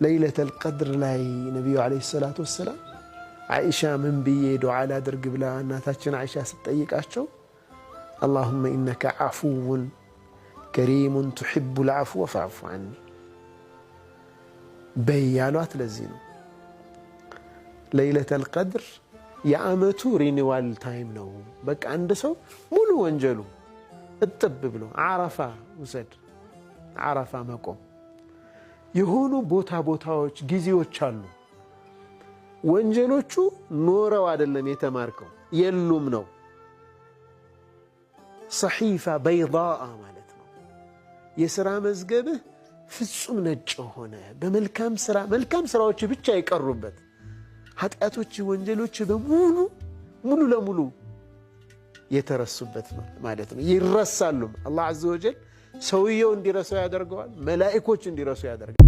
ለይለተል ቀድር ላይ ነቢዩ ዓለይሂ ሰላቱ ወሰላም ዓኢሻ ምን ብዬ ዱዓ ላድርግ ብላ እናታችን ዓኢሻ ስትጠይቃቸው اللهم إنك عفو كريم تحب العفو فاعف عني በይ ያሏት ለዚህ ነው። ለይለተል ቀድር የዓመቱ renewal time ነው። በቃ አንድ ሰው ሙሉ ወንጀሉ እጥብ ብሎ ዓረፋ ውሰድ፣ ዓረፋ መቆም የሆኑ ቦታዎች ጊዜዎች አሉ። ወንጀሎቹ ኖረው አይደለም የተማርከው የሉም ነው። صحيفة بيضاء ማለት ነው። የሥራ መዝገብህ ፍጹም ነጭ ሆነ በመልካም ስራ መልካም ስራዎች ብቻ የቀሩበት ኃጢአቶች፣ ወንጀሎች በሙሉ ሙሉ ለሙሉ የተረሱበት ማለት ነው። ይረሳሉ። አላህ عز وجل ሰውየው እንዲረሳው ያደርገዋል። መላኢኮች እንዲረሱ ያደርጋል።